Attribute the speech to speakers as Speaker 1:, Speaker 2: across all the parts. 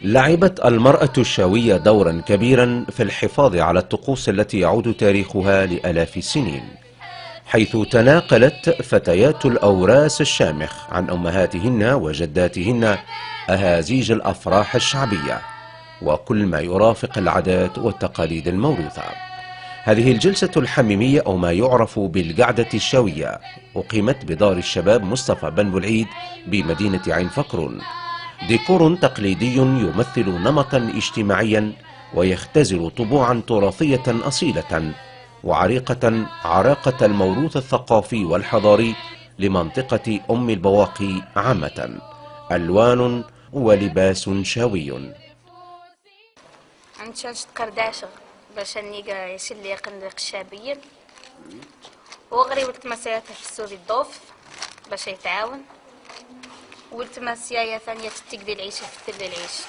Speaker 1: لعبت المرأة الشاوية دورا كبيرا في الحفاظ على الطقوس التي يعود تاريخها لآلاف السنين، حيث تناقلت فتيات الأوراس الشامخ عن أمهاتهن وجداتهن أهازيج الأفراح الشعبية وكل ما يرافق العادات والتقاليد الموروثة. هذه الجلسة الحميمية أو ما يعرف بالقعدة الشاوية أقيمت بدار الشباب مصطفى بن بولعيد بمدينة عين فكرون. ديكور تقليدي يمثل نمطا اجتماعيا ويختزل طبوعا تراثية أصيلة وعريقة عراقة الموروث الثقافي والحضاري لمنطقة أم البواقي عامة. ألوان ولباس شاوي.
Speaker 2: قرداشة باش نيجا يشلي قندق الشعبية وغري ولتمسيات في السوري الضوف باش يتعاون، ولتمسيايا ثانية تتقدي العيش في تل العيش،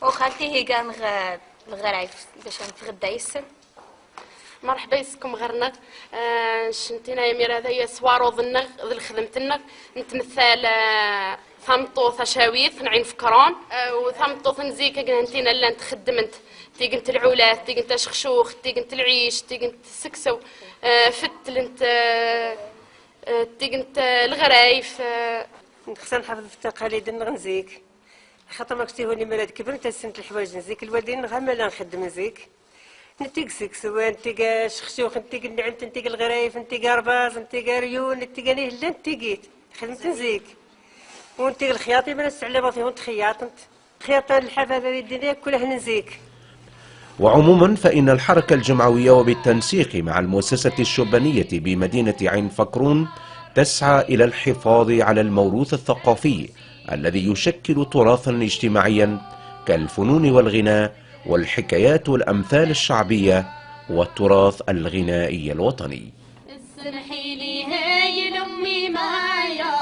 Speaker 2: وخالتي هي كان الغرايف باش نتغدى يسن.
Speaker 3: مرحبا يسكم غرنا شنتينا يا ميرا هذايا سوارو ظنغ ذي خدمتنا نتمثال ثمطوث شاويث نعين فكرون وثمطوث نزيك نتينا لا نتخدمنت تيقنت العولات تيقنت شخشوخ تيقنت العيش تيقنت السكسو فتلنت تيقنت الغرايف.
Speaker 4: خصنا نحافظ في التقاليد نزيك خاطر ما كنتي هوني مراد كبر انت سنت الحوايج نزيك الوالدين غير نخدم نزيك نتيق سكسو نتيق شخشوخ نتيق النعمت نتيق الغرايف نتيق رباز نتيق ريون نتيق لا نتيقيت خدمت نزيك ونتيق الخياطي ما نستعلم فيه ونتخياط خياطة الحافة هذه الدنيا كلها نزيك.
Speaker 1: وعموما فإن الحركة الجمعوية وبالتنسيق مع المؤسسة الشبانية بمدينة عين فكرون تسعى إلى الحفاظ على الموروث الثقافي الذي يشكل تراثا اجتماعيا كالفنون والغناء والحكايات والأمثال الشعبية والتراث الغنائي الوطني.
Speaker 3: اسمحي لي هاي الأمي مايا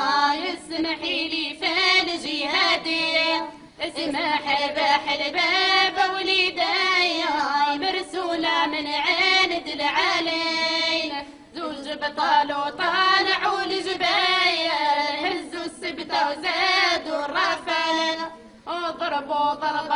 Speaker 3: اسمحي لي فالجهادي اسمح رباح الباب وليدايا مرسولة من عند العالين زوج بطال وطالعوا الجبايا هزوا السبتة وزادوا الرفل وضربوا ضرب